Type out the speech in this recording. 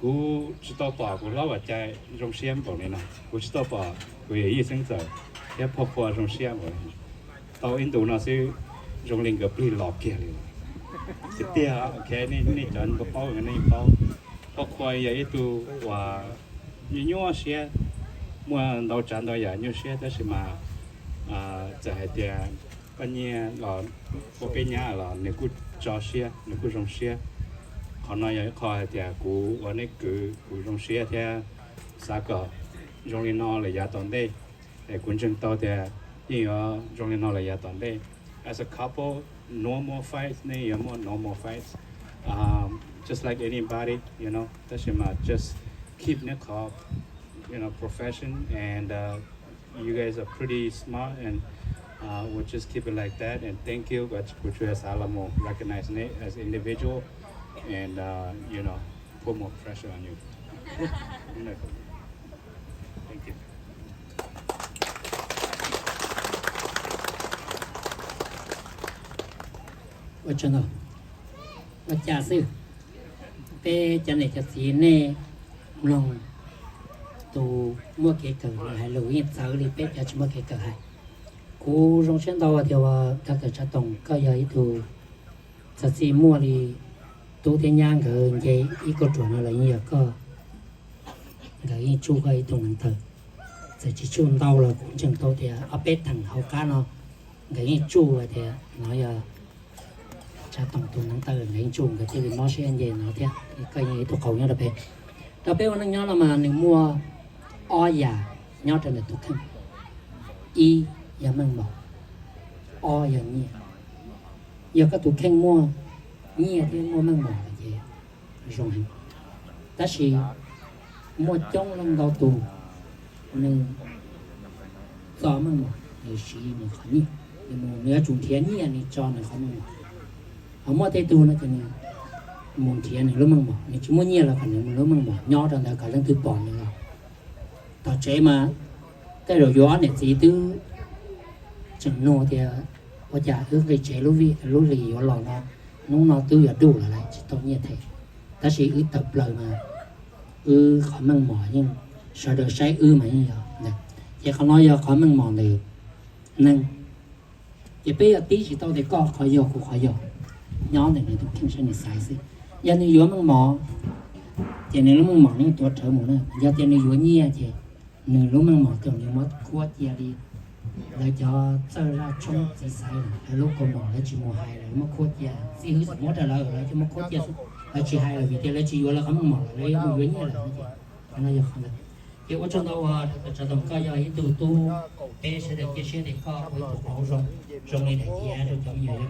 Kuv tsis tau pom kuv hlob Vam Cai zoo siab npaum li no, kuv tsis tau pom kuv yawm yij xeeb ntxawm thiab Phoj Qhua zoo siab npaum li no. Tau ib ntus no xwb zoo li nkawd plig los kiag li lawm. Tiag tiag, ok, nej cov paub nej paub, Phoj Qhua yog ib tug uas nyuaj nyuaj siab, muaj ntau tsav ntau yam nyuaj siab tab sis mas txawm hais tias koj nyiag los ua peb nyab los nws kuj tso siab, nws kuj zoo siab. Qhov no yog ib qho hais tias kuv ua nej kwv kuv zoo siab thiab xav kom zoo li no lawm yav tom ntej. Es kuv ntseeg tau tias yeej yuav zoo li no lawm yav tom ntej. As a couple, normal fights, nej yuav muaj normal fights, um, just like anybody, you know. Tab sis mas just keep nej qhov, you know, profession and uh, you guys are pretty smart and uh, we'll just keep it like that and thank you. Kuv tsuas xav los mus recognize nej as individual and uh, you know, put more pressure on you. Thank you. Ua tsaug ntau. Ua cas xwb, peb cov niam cov txiv nej mloog tus muaj kev kawm nws hais lus yeej txawv li peb cov tsis muaj kev kawm hais. Kuv zoo siab ntau tias uas Doctor Tsav Toom koj yog ib tug txog txij muaj li tub thiab nyab nkawd nce ib kauj ruam no los yeej yog koj, nkawd yeej tsuj koj ib tug neev taw. Txawm tsis tsuj ntau los kuv ntseeg tau tias ob peb theem hauv qab no nkawd yeej tsuj tias no yog Tsav Toom tus neev taw, nkawd yeej tsuj, nkawd thiaj li mob siab nce no thiab. Koj yeej ib tug qau nyob rau peb. Rau peb ua neej nyob no mas nws muaj ob yam nyob rau ntawm tus kheej. Ib yog meej mom, ob yog nyiaj. Yog koj tus kheej muaj nyiaj thiab muaj meej mom lawm ces zoo heev. Tab sis muaj coob leej ntau tus nws txo meej mom nws siv nws qhov nyiaj, nws mus nws yuav tsum nrhiav nyiaj nws tso nws qhov meej mom. Ho muaj tej tug no ces nws mus nrhiav nws lub meej mom, nws tsis muaj nyiaj los kom nws lub meej mom nyob rau ntawd kom leej twg pom nws los. Tom tsev mas tej zaum yuav ob niam txiv twb tseem nug tias ua cas wb nqis tsev lub vij lub hlis yuav los no, hnub no twb yuav duj lawm lawm tsis tau nyiaj them. Tab sis wb tawm plaws mas wb qhov meej mom yeej sawv daws saib wb mas yeej yog ntawd. Ces qhov no yog qhov meej mom ntawm neeg. Ces peb yuav tib tsis tau tias koj qhov yog kuv qhov yog, nyob ntawm nws tus kheej saib nws xaiv xwb. Yog nws yuav meej mom ces nws lub meej mom nws tuav rawv mus na. Yog tias nws yuav nyiaj ces nws lub meej mom ces nws muab khuab cia li. Lawv cov txawj zaj tshoob txiv xaiv lawv lub kaus mom lawv tsis mus hais, lawv muab khuab cia. Txij hwb txawm muab rau lawv, lawv coj muab khuab cia xwb. Lawv tsis hais lawm vim tias lawv tsis yuav lawv qhov meej mom lawm, lawv yuav mus yuav nyiaj lawm no ces. Qhov no yog qhov ntawd. Ces ua tsaug ntau uas Tsav Toom koj yog ib tug tub, peb sawv daws cia siab tias koj ua ib tug qauv zoo, zoo li daim tiab rau cov me nyuam yav